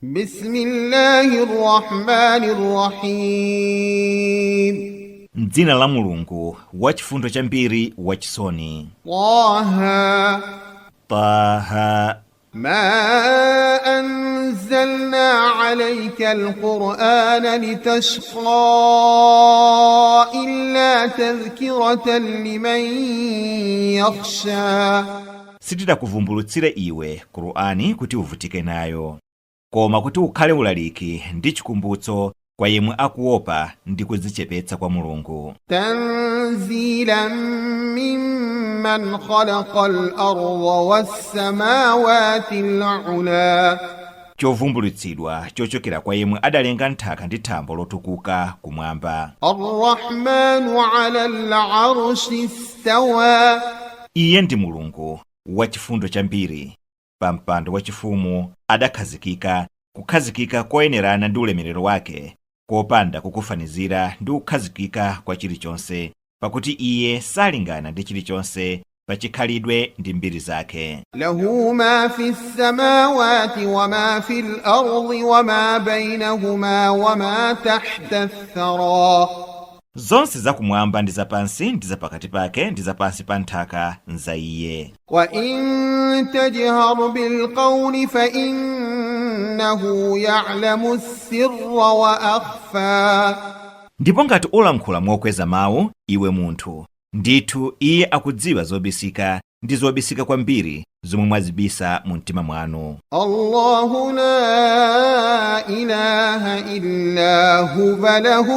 بسم الله الرحمن الرحيم. M'dzina la Mulungu wachifundo chambiri, wachisoni. طه. Taha. ما أنزلنا عليك القرآن لتشقى إلا تذكرة لمن يخشى. Sitidakuvumbulutsire iwe Qur'ani kuti uvutike nayo, koma kuti ukhale ulaliki ndi chikumbutso kwa yemwe akuopa ndi kudzichepetsa kwa Mulungu. تنزيلا ممن خلق الأرض والسماوات العلى. Chovumbulutsidwa chochokera kwa yemwe adalenga nthaka ndi thambo lotukuka kumwamba. الرحمن على العرش استوى. Iye ndi Mulungu wachifundo chambiri, pa mpando wachifumu adakhazikika, kukhazikika koyenerana ndi ulemerero wake, kopanda kukufanizira ndi kukhazikika kwa chilichonse, pakuti iye salingana ndi chilichonse pa chikhalidwe ndi mbiri zake. له ما في السماوات وما في الأرض وما بينهما وما تحت الثرى. Zonse zakumwamba ndi zapansi ndi zapakati pake ndi zapansi pa nthaka nza iye. وإن تجهر بالقول فإنه يعلم السر وأخفى. Ndipo ngati ulankhula mokweza mawu, iwe munthu, ndithu iye akudziwa zobisika ndi zobisika kwambiri zomwe mwazibisa mu mtima mwanu. الله لا إله إلا هو، له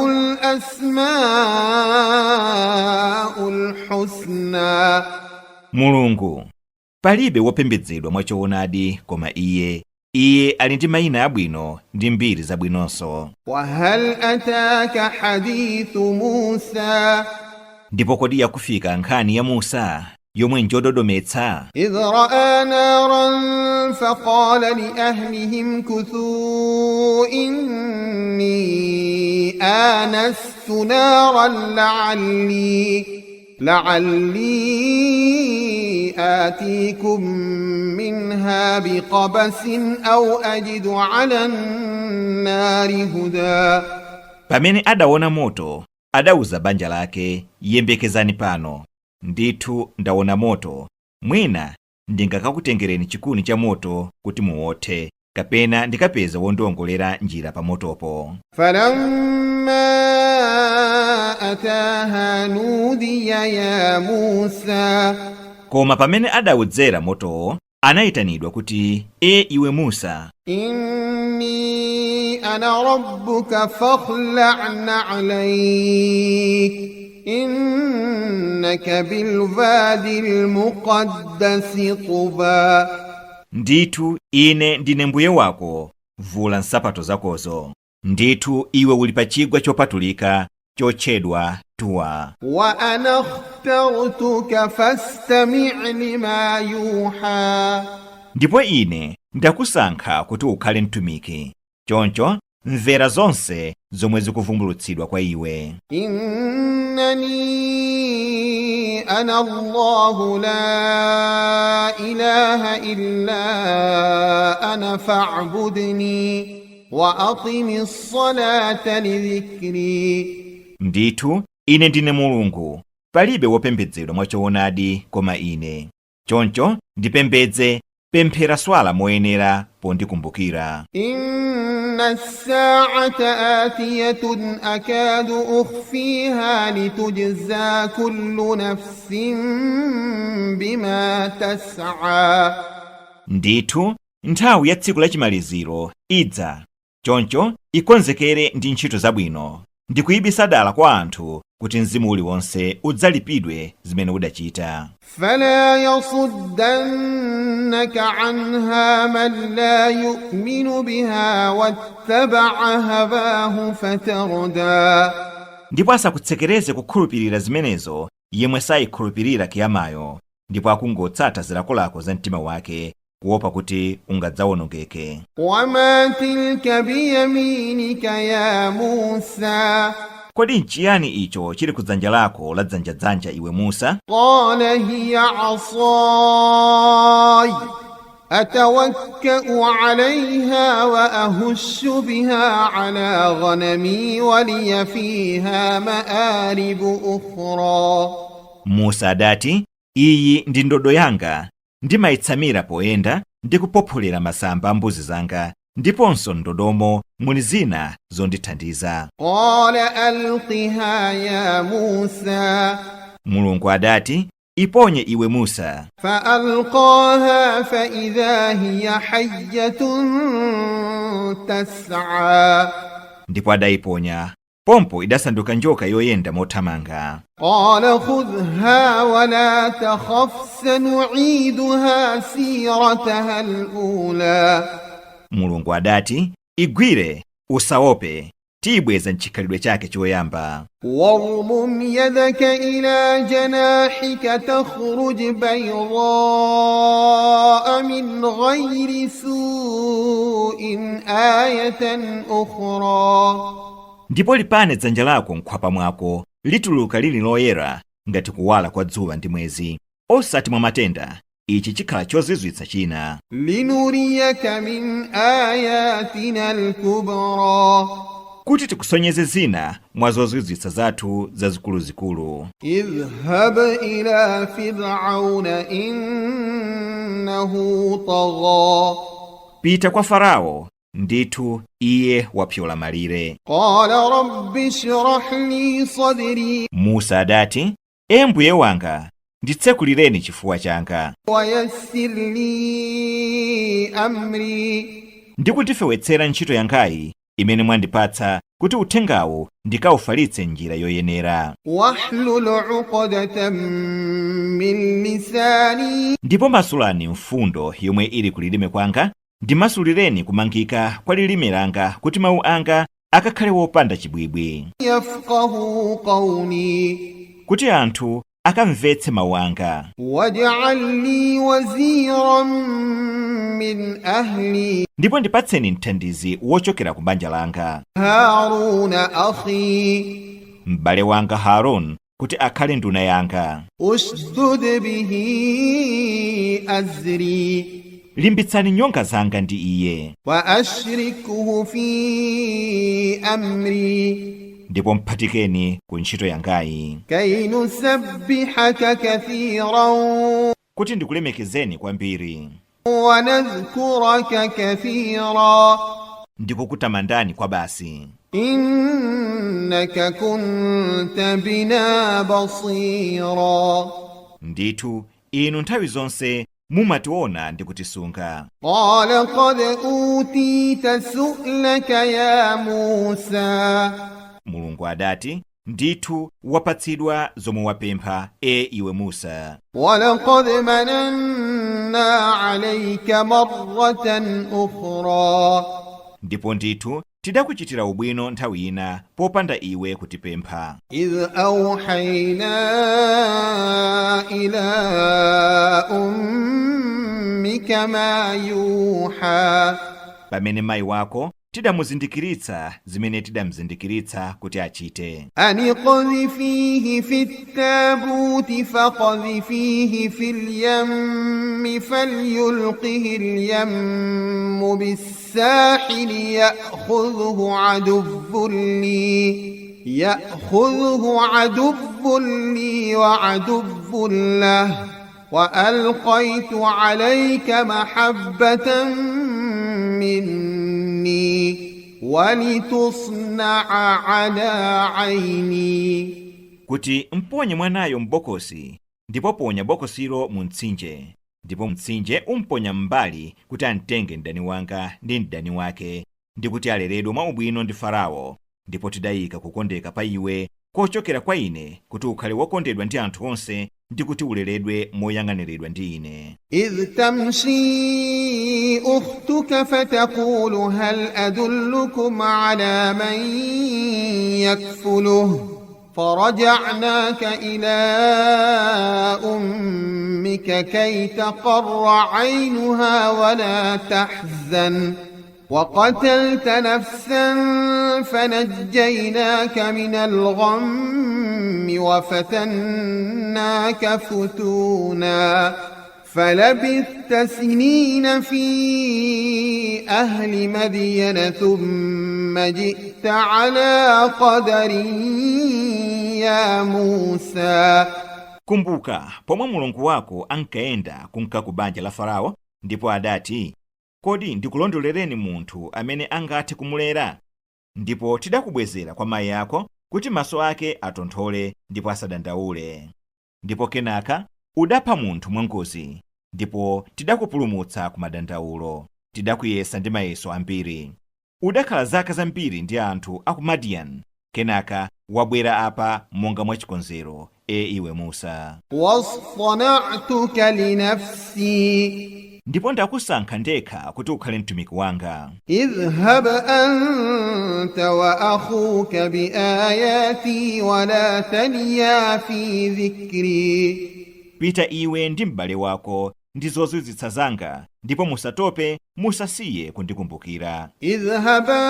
الأسماء الحسنى. Mulungu, palibe wopembedzedwa mwachoonadi koma iye. Iye ali ndi mayina abwino ndi mbiri zabwinonso. وهل أتاك حديث موسى؟ Ndipo kodi yakufika nkhani ya Musa yomwe njododometsa? إذ رأى نارا فقال لأهله امكثوا، إني آنست نارا لعلي آتيكم منها بقبس أو أجد على النار هدى. Pamene adaona moto, adauza banja lake, "Yembekezani pano, ndithu ndaona moto, mwina ndingakakutengereni chikuni cha moto kuti muwothe, kapena ndikapeza wondiwongolera njira pa motopo." فلما أتاها نودي يا موسى. Koma pamene adaudzera motowo, anayitanidwa kuti, "E iwe Musa!" إني أنا ربك فاخلع نعليك، إنك بالوادي المقدس طوى. Ndithu ine ndine mbuye wako, vula nsapato zakozo. Ndithu iwe uli pa chigwa chopatulika chotchedwa Tuwa. وأنا اخترتك فاستمع لما يوحى. Ndipo ine ndakusankha kuti ukhale mtumiki, choncho mvera zonse zomwe zikuvumbulutsidwa kwa iwe. إنني أنا الله لا إله إلا أنا فاعبدني وأقم الصلاة لذكري. Ndithu ine ndine Mulungu, palibe wopembedzedwa mwachoonadi koma ine, choncho ndipembedze, pemphera swala moyenera pondikumbukira. إن الساعة آتية أكاد أخفيها لتجزى كل نفس بما تسعى. Ndithu nthawi ya tsiku lachimaliziro idza, choncho ikonzekere ndi ntchito zabwino. Ndikuyibisa dala kwa anthu kuti mzimu uliwonse udzalipidwe zimene udachita. فلا يصدنك عنها من لا يؤمن بها واتبع هواه فتردى. Ndipo asakutsekereze kukhulupirira zimenezo yemwe sayikhulupirira kiyamayo ndipo akungotsata zilakolako za mtima wake, kuopa kuti ungadzawonongeke. وما تلك بيمينك يا موسى؟ Kodi nchiyani icho chili kudzanja lako la dzanjadzanja, iwe Musa? قال هي عصاي. أتوكأ عليها وأهش بها على غنمي ولي فيها مآرب أخرى. Musa adati, iyi ndi ndodo yanga, ndimayitsamira poyenda ndi kupopholera masamba a mbuzi zanga, ndiponso m'ndodomo muli zina zondithandiza. قال ألقها يا موسى. Mulungu adati, iponye iwe Musa. فألقاها فإذا هي حية تسعى. Ndipo adayiponya, pompo idasanduka njoka yoyenda mothamanga. قال خذها ولا تخف سنعيدها سيرتها الأولى. Mulungu adati, igwire, usaope, tiyibweza mchikhalidwe chake choyamba. واضمم يدك إلى جناحك تخرج بيضاء من غير سوء آية أخرى. Ndipo lipane dzanja lako mkhwapa mwako, lituluka lili loyera ngati kuwala kwa dzuwa ndi mwezi, osati mwa matenda. Ichi chikhala chozizwitsa china. لنريك من آياتنا الكبرى. Kuti tikusonyeze zina mwa zozizwitsa zathu zazikuluzikulu. اذهب إلى فرعون إنه طغى. Pita kwa Farao, ndithu iye wapyola malire. قال رب اشرح لي صدري. Musa adati, e mbuye wanga, nditsekulireni chifuwa changa. ويسر لي أمري. Ndi kundifewetsera ntchito yangayi imene mwandipatsa, kuti uthengawu ndikawufalitse njira yoyenera. واحلل عقدة من لساني. Ndipo masulani mfundo yomwe ili ku lilime kwanga, ndimasulireni kumangika kwa lilime langa, kuti mawu anga akakhale wopanda chibwibwi. يفقه قولي. Kuti anthu akamvetse mawu anga. واجعل لي وزيرا من أهلي. Ndipo ndipatseni mthandizi wochokera ku banja langa. هارون أخي. M'bale wanga Harun, kuti akhale nduna yanga. اشدد به أزري. Limbitsani nyonga zanga ndi iye. وأشركه في أمري. Ndipo mphatikeni ku ntchito yangayi. كي نسبحك كثيرا. Kuti ndikulemekezeni kwambiri. ونذكرك كثيرا. Ndikukutamandani kwa basi. إنك كنت بنا بصيرا. Ndithu inu nthawi zonse mumationa ndi kutisunga. قال قد أوتيت سؤلك يا موسى. Mulungu adati, ndithu wapatsidwa zomwe wapempha, e iwe Musa. ولقد مننا عليك مرة أخرى. Ndipo ndithu tidakuchitira ubwino nthawi ina popanda iwe kutipempha. إذ أوحينا إلى أمك ما يوحى. Pamene mayi wako tidamuzindikiritsa zimene tidamuzindikiritsa kuti achite. أن اقذفيه في التابوت فقذفيه في اليم فليلقه اليم بالساحل يأخذه عدو لي وعدو له وألقيت عليك محبة مني ولتصنع على عيني. Kuti mponye mwanayo m'bokosi, ndipo ponya bokosilo mu mtsinje, ndipo mtsinje umponya m'mbali kuti amtenge mdani wanga ndi mdani wake, ndi kuti aleredwe mwaubwino ndi Farao. Ndipo tidayika kukondeka pa iwe kochokera kwa ine, kuti ukhale wokondedwa ndi anthu onse, ndi kuti uleredwe moyang'aniridwa ndi ine. إذ تمشي أختك فتقول هل أدلكم على من يكفله فرجعناك إلى أمك كي تقر عينها ولا تحزن وقتلت نفسا فنجيناك من الغم وفتناك فتونا. فلبثت سنين في أهل مدين ثم جئت على قدر يا موسى. Kumbuka pomwe Mulungu wako ankayenda kunka ku banja la Farao, ndipo adati, "Kodi ndikulondolereni munthu amene angathe kumulera?" Ndipo tidakubwezera kwa mayi ako kuti maso ake atonthole ndipo asadandaule. Ndipo kenaka udapha munthu mwangozi, ndipo tidakupulumutsa ku madandaulo. Tidakuyesa ndi mayeso ambiri. Udakhala zaka zambiri ndi anthu a ku Madian, kenaka wabwera apa monga mwachikonzero, e iwe Musa. واصطنعتك لنفسي. Ndipo ndakusankha ndekha kuti ukhale mtumiki wanga. اذهب أنت وأخوك بآياتي ولا تنيا في ذكري. Pita iwe ndi m'bale wako ndi zozizwitsa zanga, ndipo musatope, musasiye kundikumbukira. اذهبا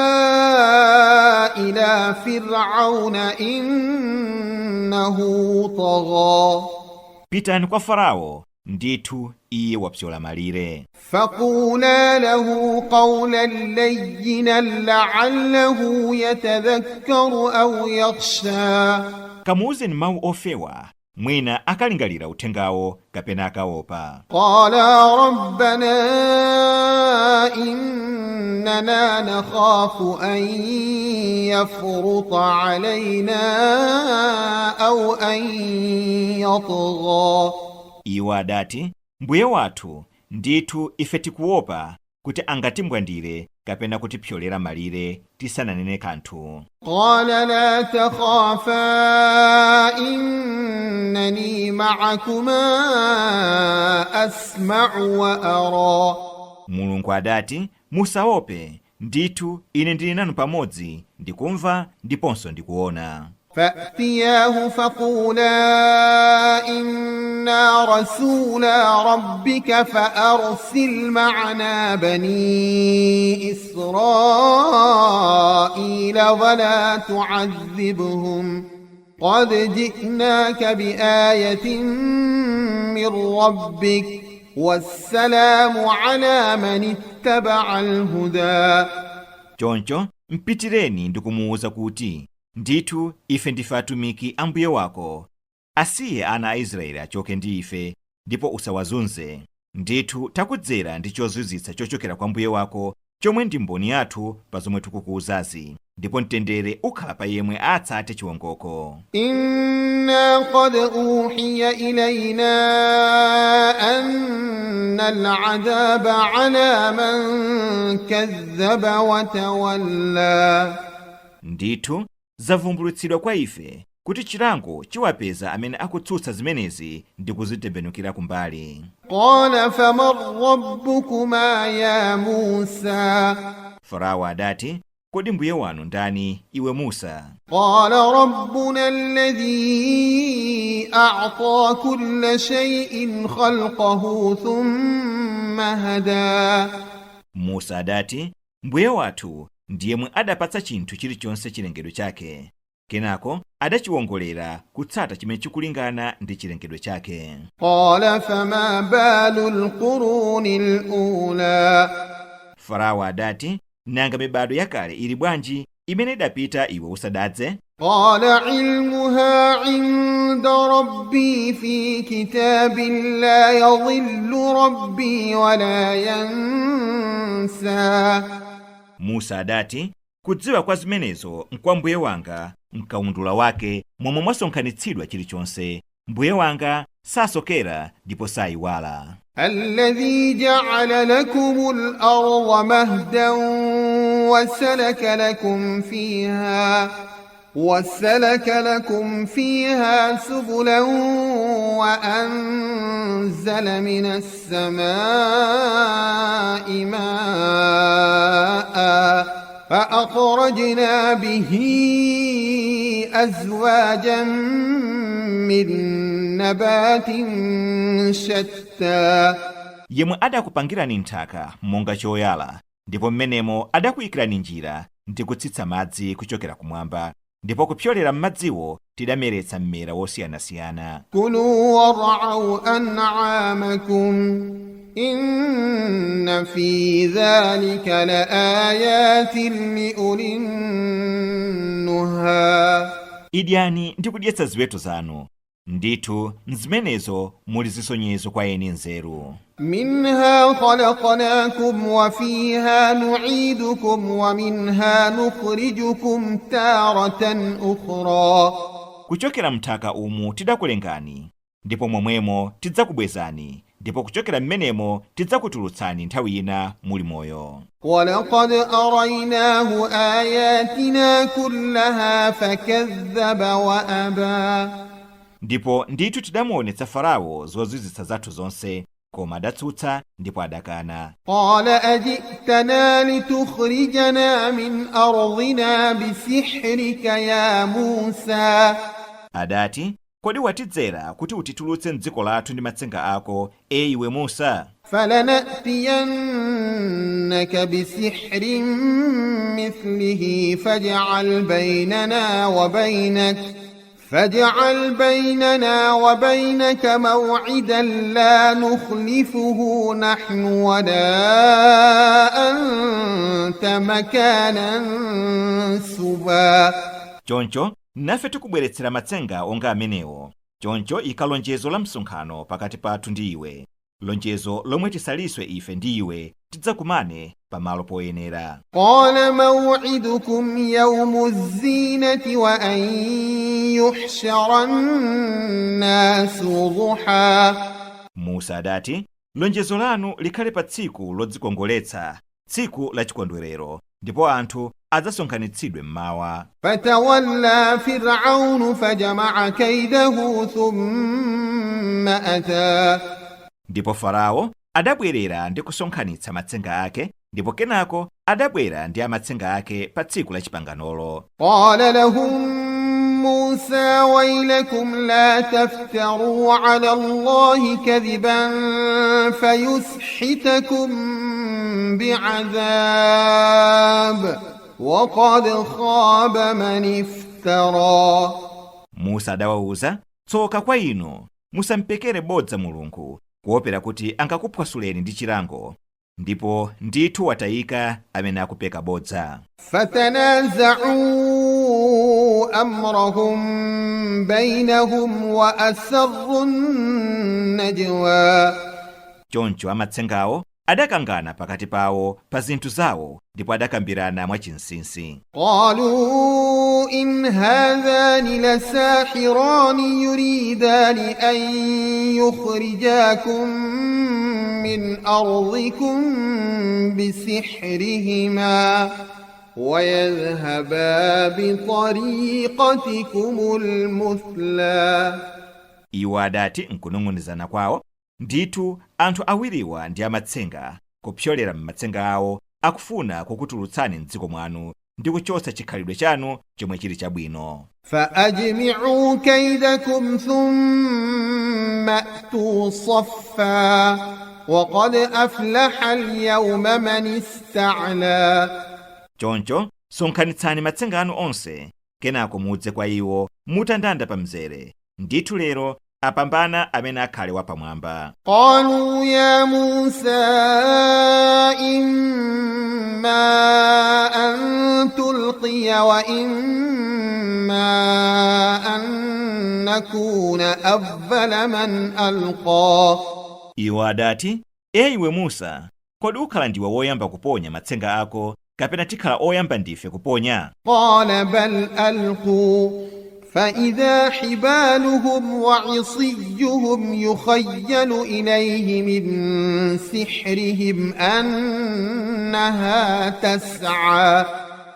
إلى فرعون إنه طغى. Pitani kwa Farao, ndithu iye wapyola malire. فقولا له قولا لينا لعله يتذكر أو يخشى. Kamuuzeni mawu ofewa, mwina akalingalira uthengawo kapena akaopa. قالا ربنا إننا نخاف أن يفرط علينا أو أن يطغى. Iwo adati, "Mbuye wathu, ndithu ife tikuopa kuti angatimbwandire kapena kutipyolera malire tisananene kanthu." قال لا تخافا إنني معكما أسمع وأرى. Mulungu adati, "Musaope, ndithu ine ndili nanu pamodzi, ndikumva ndiponso ndikuona." فأتياه فقولا إنا رسولا ربك فأرسل معنا بني إسرائيل ولا تعذبهم قد جئناك بآية من ربك والسلام على من اتبع الهدى. Choncho mpitireni ndi kumuwuza kuti, "Ndithu ife ndife atumiki a mbuye wako. Asiye ana a Israeli achoke ndi ife, ndipo usawazunze. Ndithu takudzera ndi chozizwitsa chochokera kwa mbuye wako, chomwe ndi mboni yathu pa zomwe tikukuwuzazi, ndipo mtendere ukhala pa yemwe atsate chiwongoko." إنا قد أوحي إلينا أن العذاب على من كذب وتولى. Ndithu zavumbulutsidwa kwa ife kuti chilango chiwapeza amene akutsutsa zimenezi ndi kuzitembenukira kumbali. قال فمن ربكما يا موسى؟ Farao adati, "Kodi mbuye wanu ndani, iwe Musa?" قال ربنا الذي أعطى كل شيء خلقه ثم هدى. Musa adati, "Mbuye wathu ndiyemwe adapatsa chinthu chilichonse chilengedwe chake, kenako adachiwongolera kutsata chimene chikulingana ndi chilengedwe chake." قال فما بال القرون الأولى؟ Farao adati, "Nanga mibado yakale ili bwanji imene idapita iwe usadadze?" قال علمها عند ربي في كتاب لا يضل ربي ولا ينسى. Musa adati, "Kudziwa kwa zimenezo nkwa mbuye wanga mkaundula wake momwe mwasonkhanitsidwa chilichonse. Mbuye wanga sasokera ndipo sayiwala." الذي جعل لكم الأرض مهدا وسلك لكم فيها سبلا وأنزل من السماء ماء فأخرجنا به أزواجا من نبات شتى. Yemwe adakupangirani nthaka monga choyala, ndipo mmenemo adakuyikirani njira ndi kutsitsa madzi kuchokera kumwamba, Ndipo kupyolera m'madziwo tidameretsa mmera wosiyanasiyana. كلوا وارعوا أنعامكم إن في ذلك لآيات لأولي النهى. Idyani ndi kudyetsa ziweto zanu, ndithu mzimenezo muli zisonyezo kwa eni nzeru. منها خلقناكم وفيها نعيدكم ومنها نخرجكم تارة أخرى. Kuchokera mthaka umu tidakulengani, ndipo momwemo tidzakubwezani, ndipo kuchokera mmenemo tidzakutulutsani nthawi ina muli moyo. ولقد أريناه آياتنا كلها فكذب وأبى. Ndipo ndithu tidamuonetsa Farao zozizwitsa zathu zonse, koma adatsutsa ndipo adakana. قال أجئتنا لتخرجنا من أرضنا بسحرك يا موسى؟ Adati, kodi watidzera kuti utitulutse mdziko lathu ndi matsenga ako, e iwe Musa? فلنأتينك بسحر مثله فاجعل بيننا وبينك موعدا لا نخلفه نحن ولا أنت مكانا سبا. Choncho nafe tikubweretsera matsenga onga amenewo. Choncho ika lonjezo la msonkhano pakati pathu ndi iwe, lonjezo lomwe tisaliswe ife ndi iwe, tidzakumane pamalo poyenera. قال موعدكم يوم الزينة وأن يحشر الناس ضحى. Musa adati, lonjezo lanu likhale pa tsiku lodzikongoletsa, tsiku la chikondwerero, ndipo anthu adzasonkhanitsidwe mmawa. فتولى فرعون فجمع كيده ثم أتى. Ndipo Farao adabwerera ndi kusonkhanitsa matsenga ake, ndipo kenako adabwera ndi amatsenga ake pa tsiku la chipanganolo. قال لهم موسى ويلكم لا تفتروا على الله كذبا فيسحتكم بعذاب وقد خاب من افترى. Musa adawawuza, tsoka kwa inu, musampekere bodza Mulungu, kuopera kuti angakuphwasuleni ndi chilango, ndipo ndithu watayika amene akupeka bodza. فتنازعوا أمرهم بينهم وأسروا النجوى. Choncho amatsengawo adakangana pakati pawo pa zinthu zawo, ndipo adakambirana mwachinsinsi. قالوا إن هذان لساحران يريدان أن يخرجاكم من أرضكم بسحرهما ويذهبا بطريقتكم المثلى. Iwo adati nkunong'onezana kwawo, ndithu anthu awiriwa ndi amatsenga, kupyolera m'matsenga awo akufuna kukutulutsani mdziko mwanu ndi kuchotsa chikhalidwe chanu chomwe chili chabwino. فأجمعوا كيدكم ثم أتوا صفا وقد أفلح اليوم من استعلى. Choncho sonkhanitsani matsenga anu onse, kenako mudze kwa iwo mutandanda pa mzere. Ndithu lero apambana amene akhale wapamwamba. قالوا يا موسى إما أن تلقي وإما أن نكون أول من ألقى. Iwo adati, e iwe Musa, kodi ukhala ndiwe woyamba kuponya matsenga ako, kapena tikhala oyamba ndife kuponya? قال بل ألقوا فإذا حبالهم وعصيهم يخيل إليه من سحرهم أنها تسعى.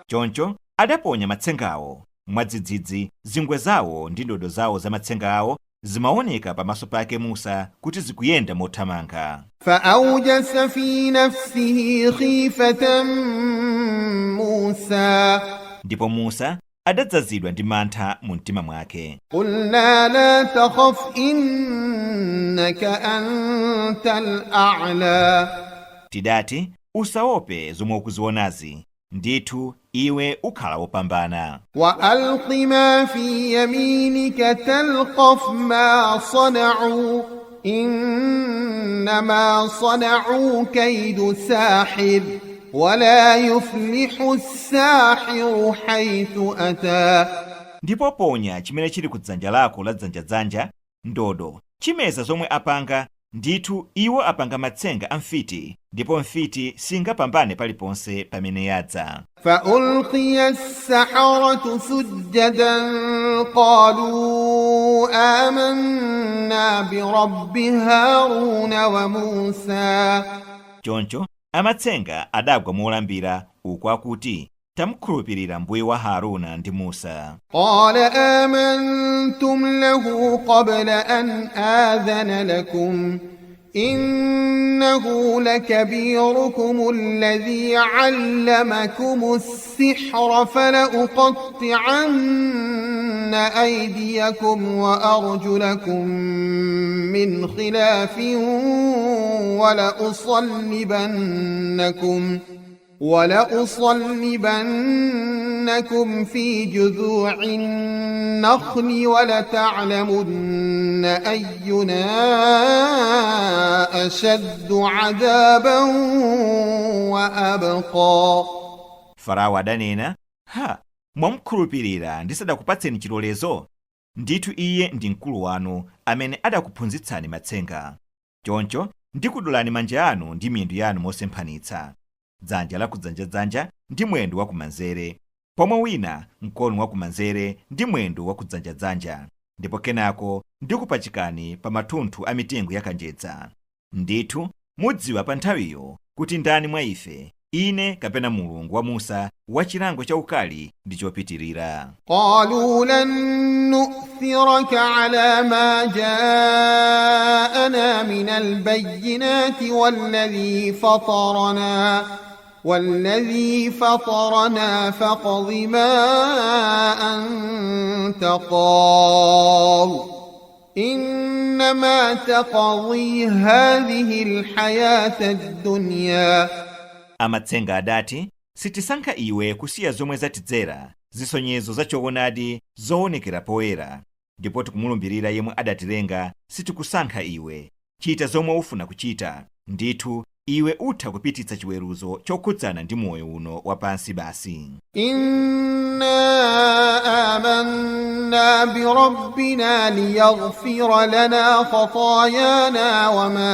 Choncho adaponya matsengawo. Mwadzidzidzi zingwe zawo ndi ndodo zawo za matsenga awo zimaoneka pamaso pake Musa kuti zikuyenda mothamanga. فأوجس في نفسه خيفة موسى. Ndipo Musa adadzazidwa ndi mantha mu mtima mwake. قلنا لا تخف إنك أنت الأعلى. Tidati, usaope zomwe ukuzionazi, Ndithu iwe ukhala wopambana. وألق ما في يمينك تلقف ما صنعوا إنما صنعوا كيد ساحر ولا يفلح الساحر حيث أتى. Ndipo ponya chimene chili ku dzanja lako la dzanjadzanja, ndodo, chimeza zomwe apanga. Ndithu iwo apanga matsenga a mfiti, ndipo mfiti singapambane paliponse pamene yadza. فألقي السحرة سجدا قالوا آمنا برب هارون وموسى. Choncho amatsenga adagwa molambira uku akuti, tamukhulupirira mbuye wa Haruna ndi Musa. قال آمنتم له قبل أن آذن لكم إنه لكبيركم الذي علمكم السحر فلأقطعن أيديكم وأرجلكم من خلاف ولأصلبنكم في جذوع النخل ولتعلمن أينا أشد عذابا وأبقى. Farao adanena, ha, mwamukhulupirira ndisadakupatseni chilolezo? Ndithu iye ndi mkulu wanu amene adakuphunzitsani matsenga. Choncho ndikudulani manja anu ndi miyendo yanu mosemphanitsa, dzanja lakudzanjadzanja ndi mwendo wakumanzere, pomwe wina mkono wakumanzere ndi mwendo wakudzanjadzanja, ndipo kenako ndikupachikani pa mathunthu a mitengo ya kanjedza. Ndithu mudziwa pa nthawiyo kuti ndani mwa ife, ine kapena Mulungu wa Musa, wa chilango chaukali ndi chopitirira. قالوا لن نؤثرك على ما جاءنا من البينات والذي فطرنا فاقض ما أنت قاض إنما تقضي هذه الحياة الدنيا. Amatsenga adati, sitisankha iwe kusiya zomwe zatidzera, zisonyezo za choonadi zoonekera poyera, ndipo tikumulumbirira yemwe adatilenga, sitikusankha iwe. Chita zomwe ufuna kuchita. Ndithu iwe utha kupititsa chiweruzo chokhudzana ndi moyo uno wapansi basi. إنا آمنا بربنا ليغفر لنا خطايانا وما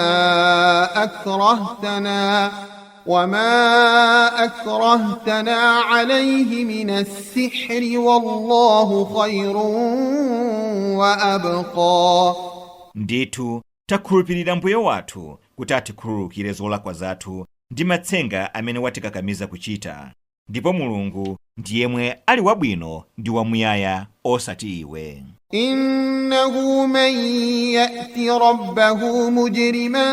أكرهتنا عليه من السحر والله خير وأبقى. Ndithu takhulupirira mbuye wathu kuti atikhululukire zolakwa zathu ndi matsenga amene watikakamiza kuchita, ndipo Mulungu ndi yemwe ali wabwino ndi wamuyaya, osati iwe. إنه من يأت ربه مجرما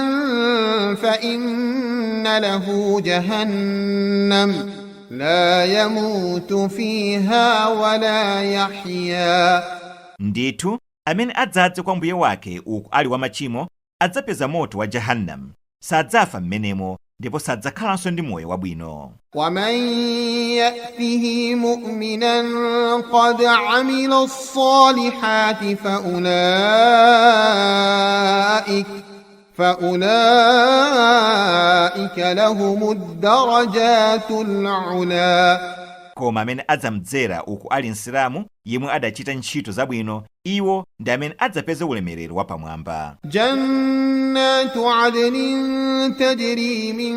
فإن له جهنم لا يموت فيها ولا يحيا. Ndithu amene adzadze kwa mbuye wake uku ali wamachimo adzapeza moto wa Jahannam, sadzafa m'menemo ndipo sadzakhalanso ndi moyo wabwino. ومن يأته مؤمنا قد عمل الصالحات فأولئك لهم الدرجات العلى. Koma amene adzamdzera uku ali Msilamu yemwe adachita ntchito zabwino, iwo ndi amene adzapeze ulemerero wapamwamba. جنات عدن تجري من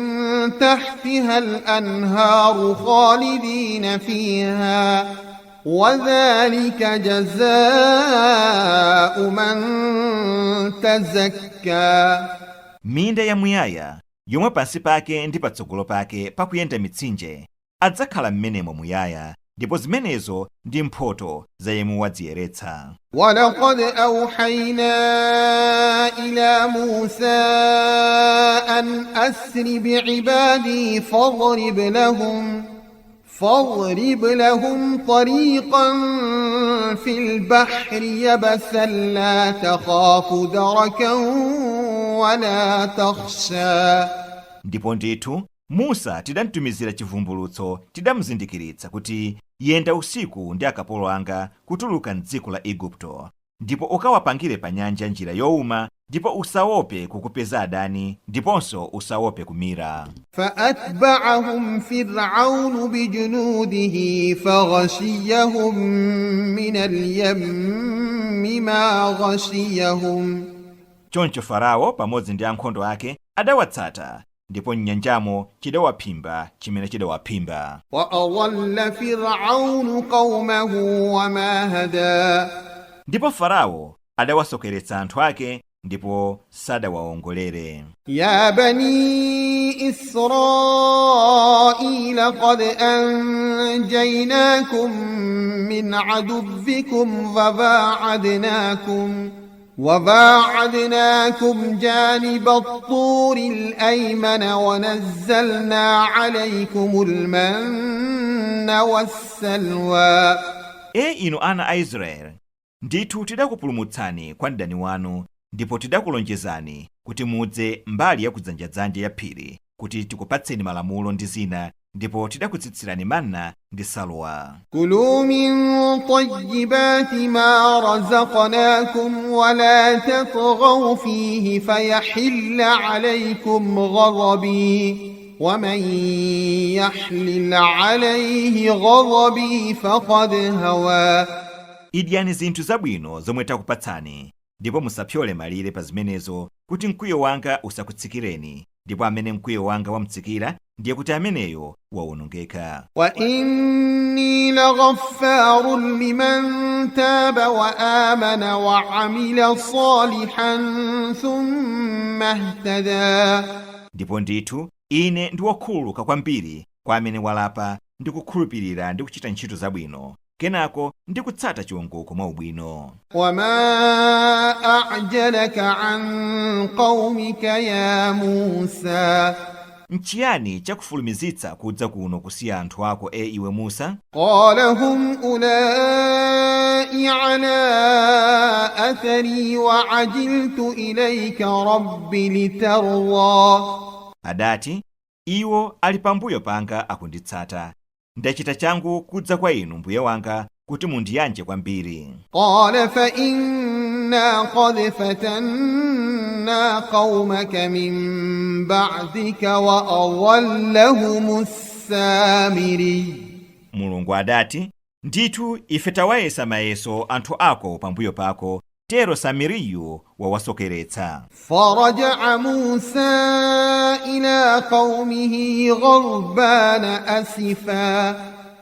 تحتها الأنهار خالدين فيها وذلك جزاء من تزكى. Minda yamuyaya yomwe pansi pake ndi patsogolo pake pakuyenda mitsinje, adzakhala m'menemo muyaya, ndipo zimenezo ndi mphotho za yemwe wadziyeretsa. ولقد أوحينا إلى موسى أن أسر بعبادي فاضرب لهم طريقا في البحر يبسا لا تخاف دركا ولا تخشى. Ndipo ndithu Musa tidamtumizira chivumbulutso, tidamuzindikiritsa kuti, yenda usiku ndi akapolo anga kutuluka mdziko la Igupto, ndipo ukawapangire pa nyanja njira yowuma, ndipo usaope kukupeza adani, ndiponso usaope kumira. فأتبعهم فرعون بجنوده فغشيهم من اليم ما غشيهم. Choncho Farao pamodzi ndi ankhondo ake adawatsata, ndipo m'nyanjamo chidawaphimba chimene chidawaphimba. وأضل فرعون قومه وما هدى. Ndipo Farao adawasokeretsa anthu ake ndipo sadawawongolere. يا بني إسرائيل قد أنجيناكم من عدوكم وباعدناكم جانب الطور الأيمن ونزلنا عليكم المن والسلوى. E inu ana a Israeli, ndithu tidakupulumutsani kwa mdani wanu, ndipo tidakulonjezani kuti mudze mbali ya kudzanjadzanja ya phiri kuti tikupatseni malamulo ndi zina, ndipo tidakutsitsirani manna ndi salwa. كلوا من طيبات ما رزقناكم ولا تطغوا فيه فيحل عليكم غضبي ومن يحلل عليه غضبي فقد هوى. Idyani zinthu zabwino zomwe takupatsani, ndipo musapyole malire pa zimenezo, kuti mkwiyo wanga usakutsikireni, ndipo amene mkwiyo wanga wamtsikira ndiye kuti ameneyo wawonongeka. وإني لغفار لمن تاب وآمن وعمل صالحا ثم اهتدى. Ndipo ndithu ine ndi wokhululuka kwambiri kwa amene walapa ndi kukhulupirira ndi kuchita ntchito zabwino, kenako ndi kutsata chiwongoko mwa ubwino. وما أعجلك عن قومك يا موسى؟ Nchiyani chakufulumizitsa kudza kuno kusiya anthu ako, e iwe Musa? قال هم أولئك على أثري وعجلت إليك رب لترضى. Adati, iwo ali pambuyo panga akunditsata, ndachita changu kudza kwa inu mbuye wanga kuti mundiyanje kwambiri. قال فإنا قد فتنا قومك من بعدك وأضلهم السامري. Mulungu adati, ndithu ife tawayesa mayeso anthu ako pambuyo pako, tero Samiriyu wawasokeretsa. فرجع موسى إلى قومه غضبان أسفا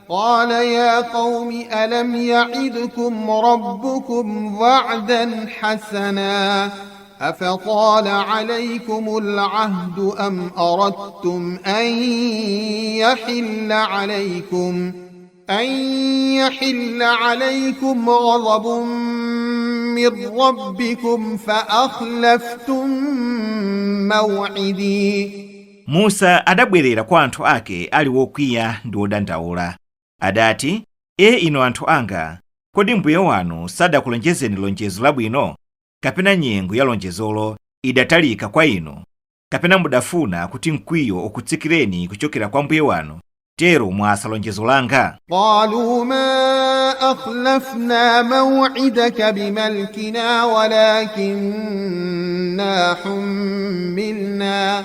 قال يا قوم ألم يعدكم ربكم وعدا حسنا أفطال عليكم العهد أم أردتم أن يحل عليكم غضب من ربكم فأخلفتم موعدي؟ Musa adabwerera kwa anthu ake ali wokwiya ndi wodandaula. Adati, e inu anthu anga, kodi mbuye wanu sadakulonjezeni lonjezo labwino? Kapena nyengo ya lonjezolo idatalika kwa inu? Kapena mudafuna kuti mkwiyo ukutsikireni kuchokera kwa mbuye wanu, tero mwasa lonjezo langa? قالوا ما أخلفنا موعدك بملكنا ولكننا حملنا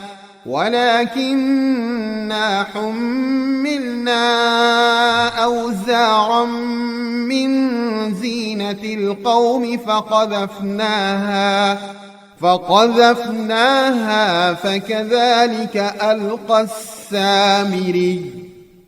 أوزارا من زينة القوم فقذفناها فكذلك ألقى السامري.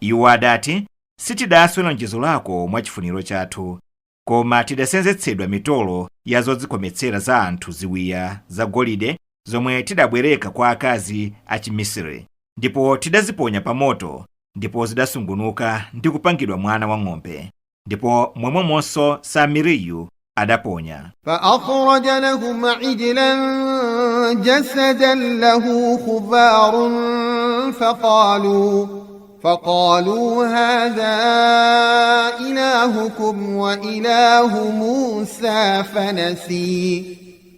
Iwo adati, sitidaswe lonjezo lako mwachifuniro chathu, koma tidasenzetsedwa mitolo ya zodzikometsera za anthu ziwiya zagolide zomwe tidabwereka kwa akazi a Chimisiri, ndipo tidaziponya pa moto, ndipo zidasungunuka ndi kupangidwa mwana wang'ombe, ndipo momwemonso Samiriyu adaponya. فأخرج لهم عجلا جسدا له خفار فقالوا هذا إلهكم وإله موسى فنسي.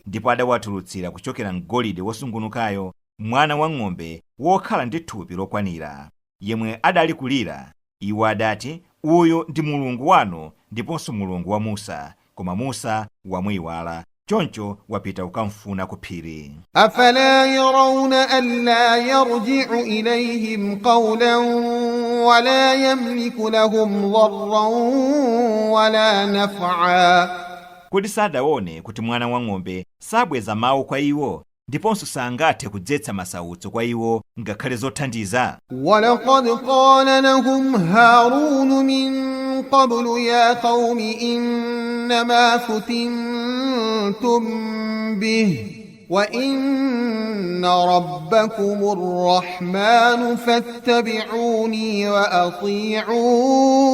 Ndipo adawatulutsira kuchokera mgolide wosungunukayo Mwana wang'ombe wokhala ndi thupi lokwanira, yemwe adali kulira. Iwo adati, uyu ndi Mulungu wanu ndiponso Mulungu wa Musa, koma Musa wamuiwala, choncho wapita kukamfuna ku phiri. أفلا يرون ألا يرجع إليهم قولا ولا يملك لهم ضرا ولا نفعا. Kodi sadaone kuti mwana wang'ombe sabweza mawu kwa iwo ndiponso sangathe kudzetsa masautso kwa iwo ngakhale zothandiza? ولقد قال لهم هارون من قبل يا قوم إنما فتنتم به وإن ربكم الرحمن فاتبعوني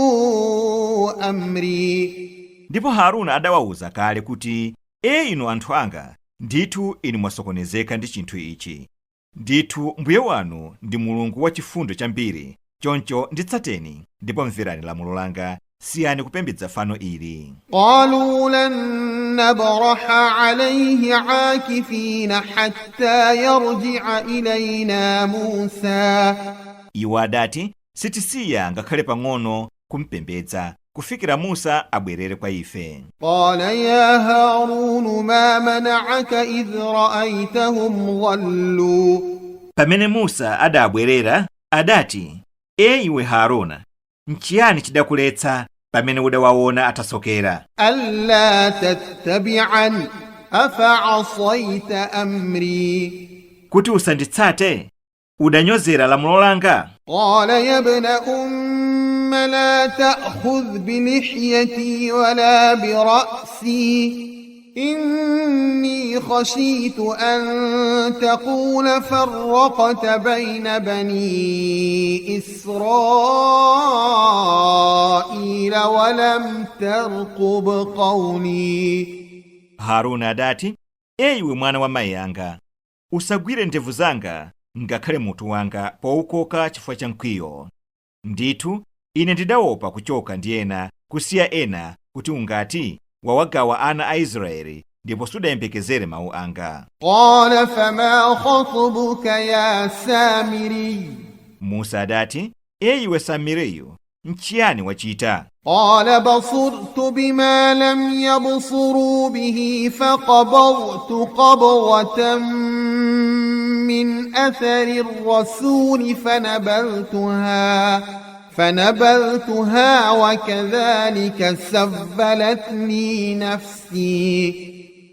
وأطيعوا أمري. Ndipo Haruna adawawuza kale kuti, e inu anthu anga, ndithu inu mwasokonezeka ndi chinthu ichi. Ndithu mbuye wanu ndi Mulungu wachifundo chambiri, choncho nditsateni ndipo mverani lamulo langa, siyani kupembedza fano ili. قالوا لن نبرح عليه عاكفين حتى يرجع إلينا موسى. Iwo adati, sitisiya ngakhale pang'ono kumpembedza kufikira Musa abwerere kwa ife. قال يا هارون ما منعك إذ رأيتهم ضلوا. Pamene Musa adabwerera adati, e iwe Haruna, nchiyani chidakuletsa pamene udawaona atasokera? ألا تتبعن أفعصيت أمري؟ Kuti usanditsate? Udanyozera lamulo langa? قال يا ابن أم لا تأخذ بلحيتي ولا برأسي إني خشيت أن تقول فرقت بين بني إسرائيل ولم ترقب قولي. Haruna adati, e iwe mwana wa mayi anga, usagwire ndevu zanga ngakhale mutu wanga powukoka chifukwa cha mkwiyo. Ndithu ine ndidaopa kuchoka ndi ena kusiya ena kuti ungati wawagawa ana a Israeli ndipo sudayembekezere mawu anga. قال فما خطبك يا سامري؟ Musa adati, e iwe Samiriyu, nchiyani wachita? قال بصرت بما لم يبصروا به فقبضت قبضة من أثر الرسول فنبذتها وكذلك سولت لي نفسي.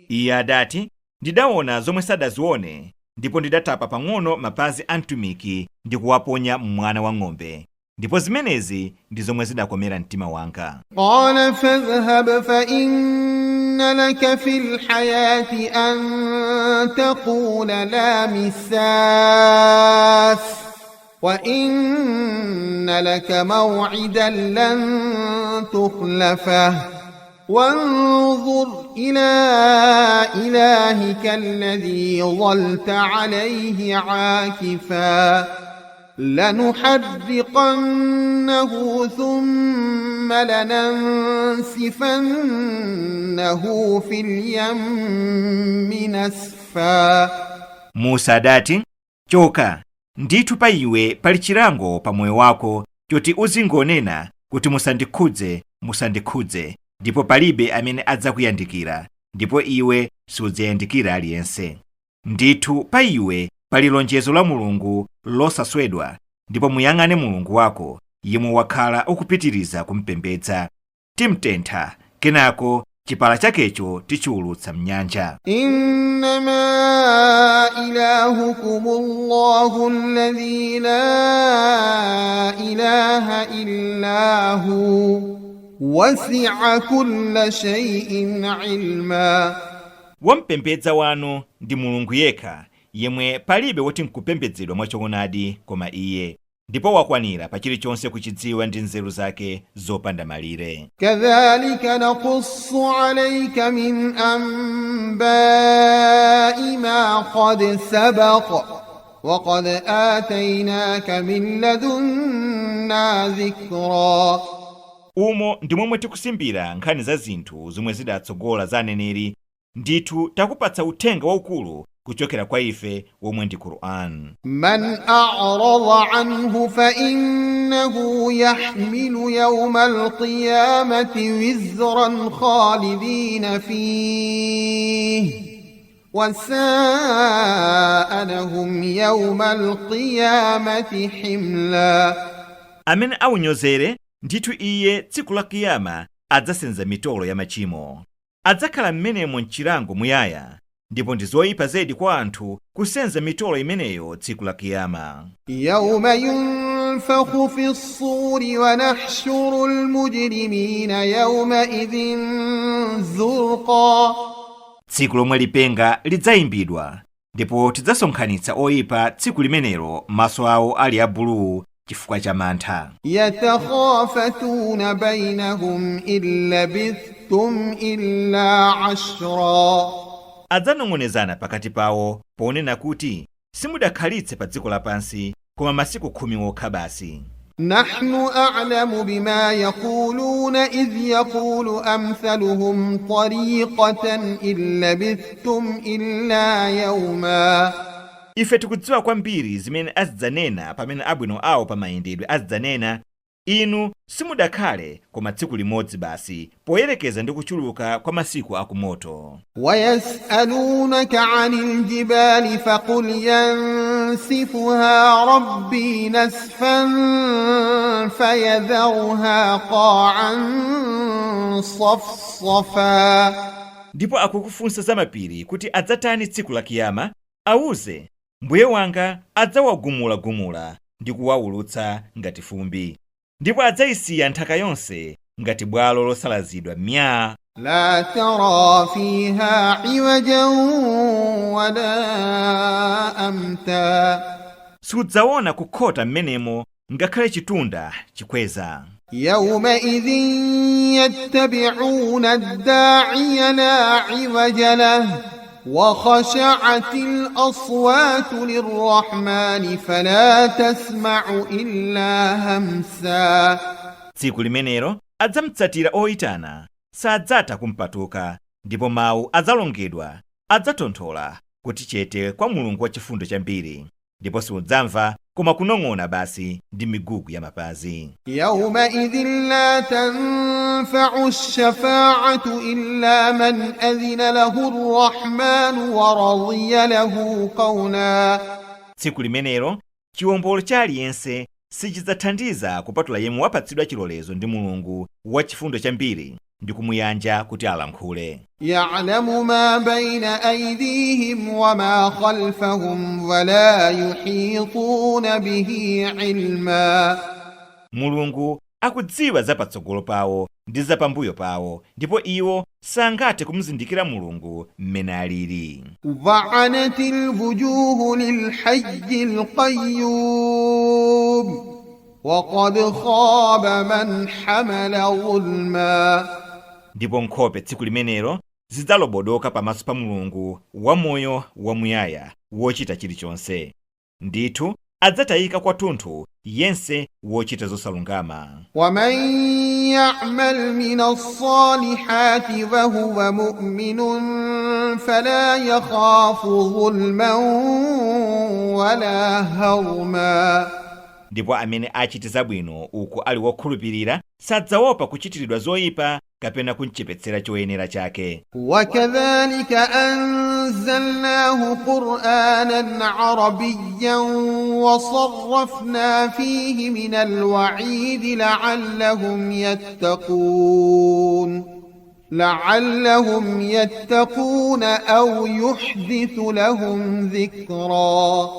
Iye adati, ndidaona zomwe sadazione ndipo ndidatapa pang'ono mapazi a mtumiki ndi kuwaponya mwana wa ng'ombe, ndipo zimenezi ndi zomwe zidakomera mtima wanga. قال فاذهب فإن لك في الحياة أن تقول لا مساس وإن لك موعدا لن تخلفه وانظر إلى إلهك الذي ظلت عليه عاكفا لنحرقنه ثم لننسفنه في اليم نسفا. Musa adati, choka, ndithu pa iwe pali chilango pa moyo wako choti uzingonena kuti musandikhudze, musandikhudze, ndipo palibe amene adzakuyandikira, ndipo iwe sudzayandikira aliyense. Ndithu pa iwe pali lonjezo la Mulungu losaswedwa, ndipo muyang'ane Mulungu wako yemwe wakhala ukupitiriza kumpembedza. Timtentha, kenako chipala chakecho tichiwulutsa mnyanja. إنما إلهكم الله الذي لا إله إلا هو وسع كل شيء علما. Wompembedza wanu ndi Mulungu yekha yemwe palibe woti nkupembedzedwa mwachoonadi koma iye, ndipo wakwanira pa chilichonse kuchidziwa ndi nzeru zake zopanda malire. كذلك نقص عليك من أنباء ما قد سبق وقد آتيناك من لدنا ذكرا. Umo ndi momwe tikusimbira nkhani za zinthu zomwe zidatsogola za aneneri, ndithu takupatsa uthenga waukulu kuchokera kwa ife womwe ndi Qur'an. من أعرض عنه فإنه يحمل يوم القيامة وزرا خالدين فيه وساء لهم يوم القيامة حملا. Amene awunyozere, ndithu iye tsiku la Kiyama adzasenza mitolo ya machimo, adzakhala m'menemo mchilango muyaya, ndipo ndi zoyipa zedi kwa anthu kusenza mitolo imeneyo tsiku la Kiyama. يوم ينفخ في الصور ونحشر المجرمين يومئذ زرقا. Tsiku lomwe lipenga lidzayimbidwa ndipo tidzasonkhanitsa oyipa tsiku limenelo maso awo ali abuluu chifukwa cha mantha. يتخافتون بينهم إن لبثتم إلا عشرا. Adzanong'onezana pakati pawo ponena kuti, simudakhalitse pa dziko lapansi koma masiku 10 okha basi. نحن أعلم بما يقولون إذ يقول أمثلهم طريقة إن لبثتم إلا يوما. Ife tikudziwa kwambiri zimene azidzanena pamene abwino awo pamayendedwe azidzanena, inu simudakhale koma tsiku limodzi basi, poyerekeza ndi kuchuluka kwa masiku akumoto. ويسألونك عن الجبال فقل ينسفها ربي نسفا فيذرها قاعا صفصفا. Ndipo akukufunsa za mapiri kuti adzatani tsiku la Kiyama, awuze, Mbuye wanga adzawagumulagumula ndi kuwawulutsa ngati fumbi, ndipo adzayisiya nthaka yonse ngati bwalo losalazidwa myaa. لا ترى فيها عوجا ولا أمتا. Sudzaona kukhota m'menemo ngakhale chitunda chikweza. يومئذ يتبعون الداعي لا عوج له وخشعت الأصوات للرحمن فلا تسمع إلا همسا. Tsiku limenelo adzamutsatira oyitana, sadzatha kumpatuka, ndipo mawu adzalongedwa, adzatonthola kuti chete kwa Mulungu wachifundo chambiri, ndipo simudzamva koma kunong'ona basi ndi migugu ya mapazi. يومئذ لا تنفع الشفاعة إلا من أذن له الرحمن ورضي له قولا. Tsiku limenelo chiwombolo cha aliyense sichidzathandiza kupatula yemwe wapatsidwa chilolezo ndi Mulungu wachifundo chambiri ndi kumuyanja kuti alankhule. يعلم ما بين أيديهم وما خلفهم ولا يحيطون به علما. Mulungu akudziwa za patsogolo pawo ndi za pambuyo pawo, ndipo iwo sangathe kumuzindikira Mulungu mmene alili. وعنت الوجوه للحي القيوم وقد خاب من حمل ظلما. Ndipo nkhope tsiku limenelo zidzalobodoka pamaso pa Mulungu wamoyo wamuyaya wochita chilichonse. Ndithu adzatayika kwathunthu yense wochita zosalungama. ومن يعمل من الصالحات وهو مؤمن فلا يخاف ظلما ولا هضما. Ndipo amene achite zabwino uku ali wokhulupirira sadzaopa kuchitiridwa zoyipa kapena kumchepetsera choyenera chake. وكذلك أنزلناه قرآنا عربيا وصرفنا فيه من الوعيد لعلهم يتقون أو يحدث لهم ذكرا.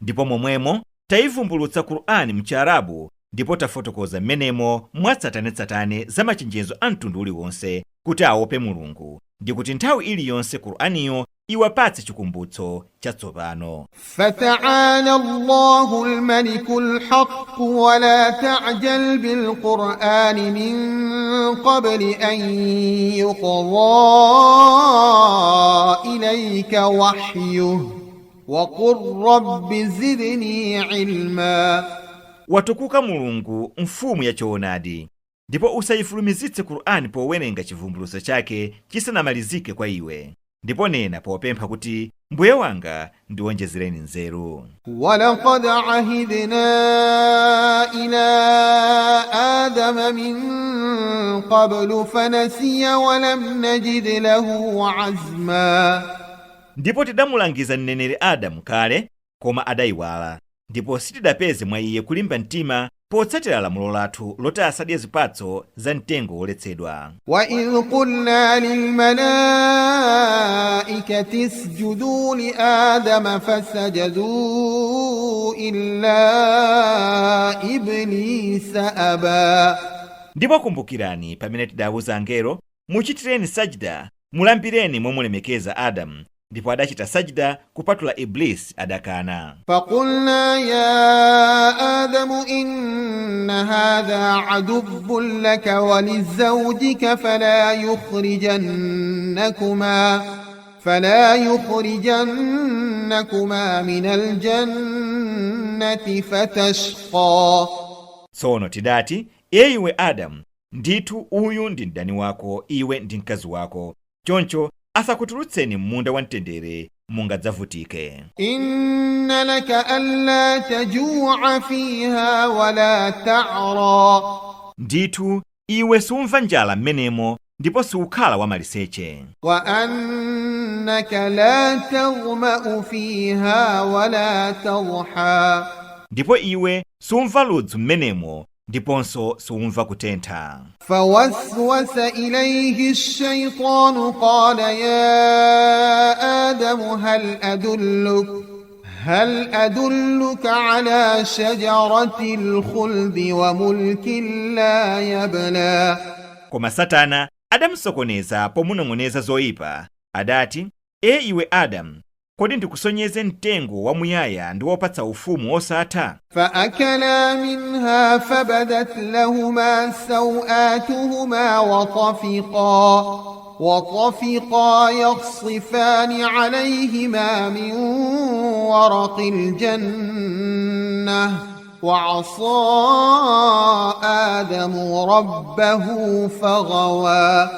Ndipo momwemo tayivumbulutsa Qur'ani mchiarabu, ndipo tafotokoza m'menemo mwatsatanetsatane za machenjezo a mtundu uliwonse kuti aope Mulungu, ndi kuti nthawi iliyonse Qur'aniyo iwapatse chikumbutso chatsopano. فتعالى الله الملك الحق ولا تعجل بالقرآن من قبل أن يقضى إليك وحيه وقل رب زدني علما. Watukuka Mulungu, mfumu ya choonadi, ndipo usayifulumizitse Qur'ani powerenga chivumbulutso chake chisanamalizike kwa iwe, ndipo nena popempha kuti, Mbuye wanga, ndiwonjezereni nzeru. ولقد عهدنا إلى آدم من قبل فنسي ولم نجد له عزما. Ndipo tidamulangiza mneneri Adamu kale, koma adayiwala, ndipo sitidapeze mwa iye kulimba mtima potsatira lamulo lathu loti asadye zipatso za mtengo woletsedwa. وإذ قلنا للملائكة اسجدوا لآدم فسجدوا إلا إبليس أبى. Ndipo kumbukirani pamene tidawuza angelo, muchitireni sajda, mulambireni momulemekeza Adamu, ndipo adachita sajda kupatula Iblisi adakana. فقلنا يا آدم إن هذا عدو لك ولزوجك فلا يخرجنكما من الجنة فتشقى. Tsono tidati, e iwe Adamu, ndithu uyu ndi mdani wako, iwe ndi mkazi wako, choncho asakutulutseni m'munda wa mtendere mungadzavutike. إن لك ألا تجوع فيها ولا تعرى. Ndithu iwe sumva njala m'menemo ndipo sukhala wamaliseche. وأنك لا تظمأ فيها ولا تضحى. Ndipo iwe sumva ludzu m'menemo ndiponso sumva kutentha. فوسوس إليه الشيطان قال يا آدم هل أدلك على شجرة الخلد وملك لا يبلى؟ Koma Satana adamusokoneza pomunong'oneza zoyipa. Adati, e iwe Adamu, kodi ndikusonyeze mtengo wamuyaya ndi wopatsa ufumu wosatha? فأكلا منها فبدت لهما سوآتهما وطفقا يخصفان عليهما من ورق الجنة وعصى آدم ربه فغوى.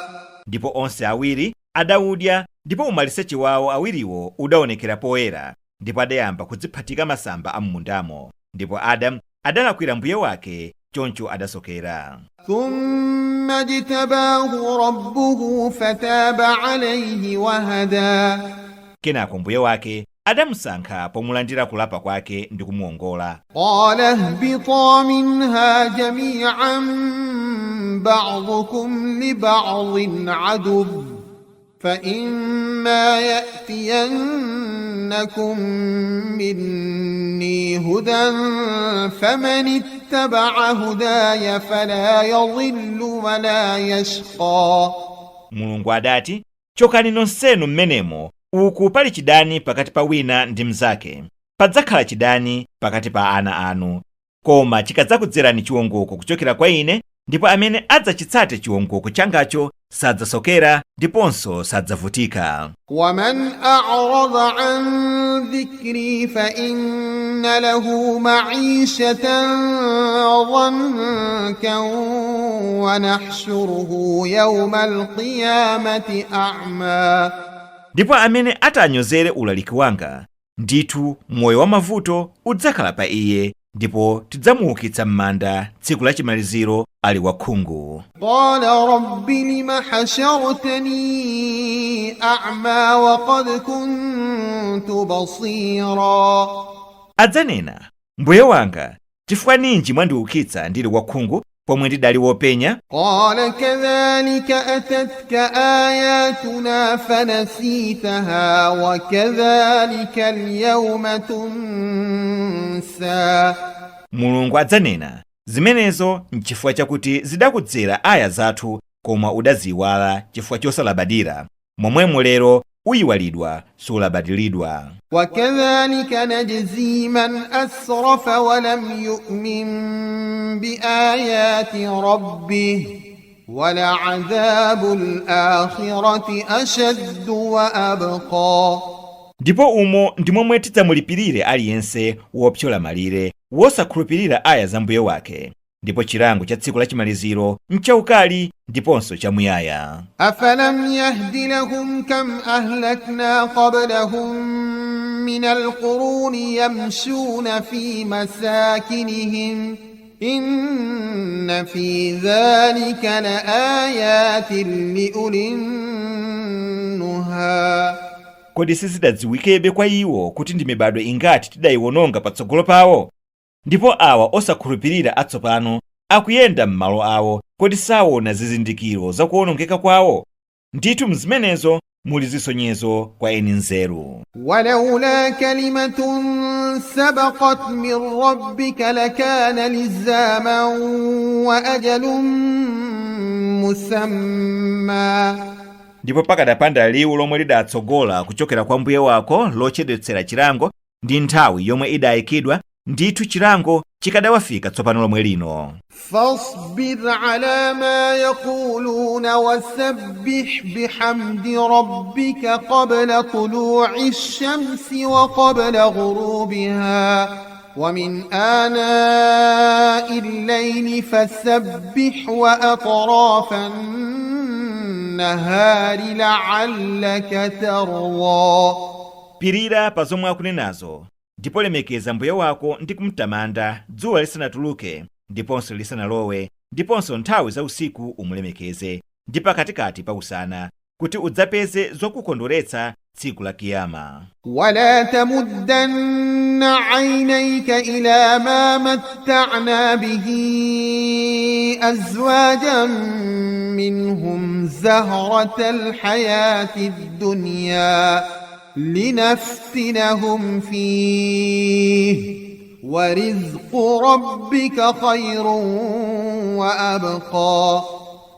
Ndipo onse awiri adawudya, ndipo umaliseche wawo awiriwo udaonekera poyera, ndipo adayamba kudziphatika masamba a m'mundamo, ndipo Adamu adalakwira mbuye wake, choncho adasokera. ثم اجتباه ربه فتاب عليه وهدى. Kenako mbuye wake adamusankha pomulandira kulapa kwake ndi kumuwongola. قال اهبطا منها جميعا، بعضكم لبعض عدو، فإما يأتينكم مني هدى فمن اتبع هداي فلا يضل ولا يشقى. Mulungu adati, chokani nonsenu m'menemo, uku pali chidani pakati pa wina ndi mnzake, padzakhala chidani pakati pa ana anu. Koma chikadzakudzerani chiwongoko kuchokera kwa ine, ndipo amene adzachitsate chiwongoko changacho sadzasokera ndiponso sadzavutika. ومن أعرض عن ذكري فإن له معيشة ضنكا ونحشره يوم القيامة أعمى. Ndipo amene atanyozere ulaliki wanga, ndithu moyo wa mavuto udzakhala pa iye, ndipo tidzamuukitsa m'manda tsiku lachimaliziro ali wakhungu. قال رب لم حشرتني أعمى وقد كنت بصيرا؟ Adzanena, mbuye wanga, chifukwa ninji mwandiukitsa ndili wakhungu pomwe ndidali wopenya? قال كذلك أتتك آياتنا فنسيتها وكذلك اليوم تنسى. Mulungu adzanena, zimenezo nchifukwa chakuti zidakudzera aya zathu koma udaziyiwala chifukwa chosalabadira, momwemo lero uyiwalidwa, sulabadiridwa. وكذلك نجزي من أسرف ولم يؤمن بآيات ربه ولعذاب الآخرة أشد وأبقى. Ndipo umo ndi momwe tidzamulipirire aliyense wopyola malire, wosakhulupirira aya za mbuye wake. Ndipo chilango cha tsiku lachimaliziro nchaukali ndiponso chamuyaya. أفلم يهد لهم كم أهلكنا قبلهم من القرون يمشون في مساكنهم إن في ذلك لآيات لأولي النهى. Kodi sizidadziwikebe kwa iwo kuti ndi mibado ingati tidayiwononga patsogolo pawo? Ndipo awa osakhulupirira atsopano akuyenda m'malo awo, kodi saona zizindikiro zakuwonongeka kwawo? Ndithu mzimenezo muli zisonyezo kwa eni nzeru. ولولا كلمة سبقت من ربك لكان لزاما وأجل مسمى. Ndipo pakadapanda liwu lomwe lidatsogola kuchokera kwa mbuye wako lochedwetsera chilango ndi nthawi yomwe idayikidwa, ndithu chilango chikadawafika tsopano lomwe lino. فاصبر على ما يقولون وسبح بحمد ربك قبل طلوع الشمس وقبل غروبها ومن آناء الليل فسبح وأطراف النهار لعلك ترضى. Pirira pa zomwe akunenazo, ndipo lemekeza mbuye wako ndi kumtamanda dzuwa lisanatuluke ndiponso lisanalowe, ndiponso nthawi za usiku umulemekeze, ndi pakatikati pa usana, kuti udzapeze zokukondweretsa tsiku la kiyama. ولا تمدن عينيك إلى ما متعنا به أزواجا منهم زهرة الحياة الدنيا لنفتنهم فيه ورزق ربك خير وأبقى.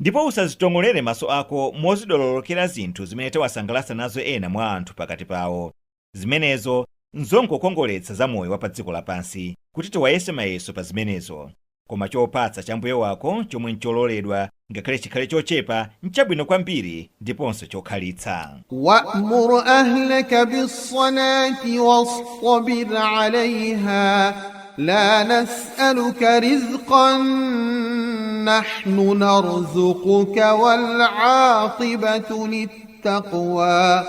Ndipo usazitong'olere maso ako mozidololokera zinthu zimene tawasangalatsa nazo ena mwa anthu pakati pawo. Zimenezo nzongokongoletsa za moyo wa pa dziko lapansi, kuti tiwayese mayeso pa zimenezo. Koma chopatsa cha mbuye wako chomwe nchololedwa, ngakhale chikhale chochepa, nchabwino kwambiri ndiponso chokhalitsa. وأمر أهلك بالصلاة واصطبر عليها لا نسألك رزقا نحن نرزقك والعاقبة للتقوى.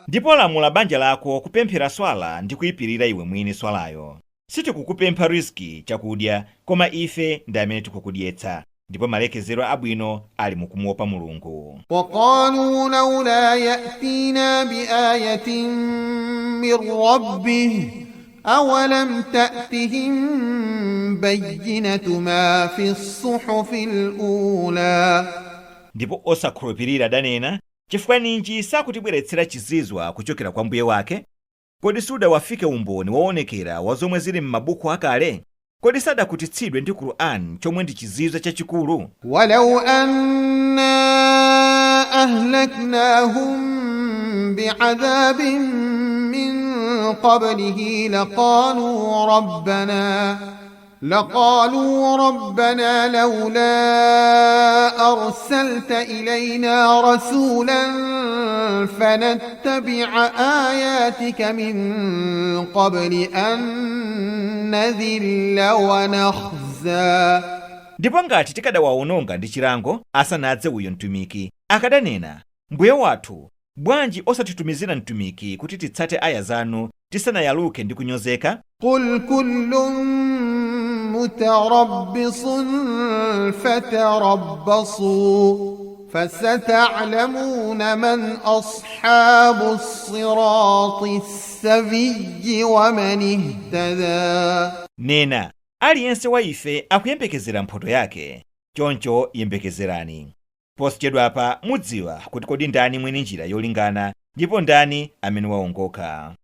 Ndipo lamula banja lako kupemphera swala ndi kuyipirira iwe mwini swalayo. Sitikukupempha riziki, chakudya, koma ife ndi amene tikukudyetsa, ndipo malekezero abwino ali mukumuopa Mulungu. وقالوا لولا يأتينا بآية من ربه أولم تأتهم بينة ما في الصحف الأولى. Ndipo osakhulupirira adanena, "Chifukwa ninji sakutibweretsera chizizwa kuchokera kwa mbuye wake?" Kodi sudawafike umboni woonekera wa zomwe zili m'mabuku akale? Kodi sadakhutitsidwe ndi Qur'an chomwe ndi chizizwa chachikulu? ولو أنا أهلكناهم بعذاب من قبله لقالوا ربنا لولا أرسلت إلينا رسولا فنتبع آياتك من قبل أن نذل ونخزى. Ndipo ngati tikadawawononga ndi chilango asanadze uyo mtumiki, akadanena, "Mbuye wathu, bwanji osatitumizira mtumiki kuti titsate aya zanu tisanayaluke ndi kunyozeka?" قل كل متربص فتربصوا فستعلمون من أصحاب الصراط السوي ومن اهتدى. Nena, "Aliyense wa ife akuyembekezera mphoto yake, choncho yembekezerani. Posachedwapa mudziwa kuti kodi ndani mwini njira yolingana ndipo ndani amene waongoka."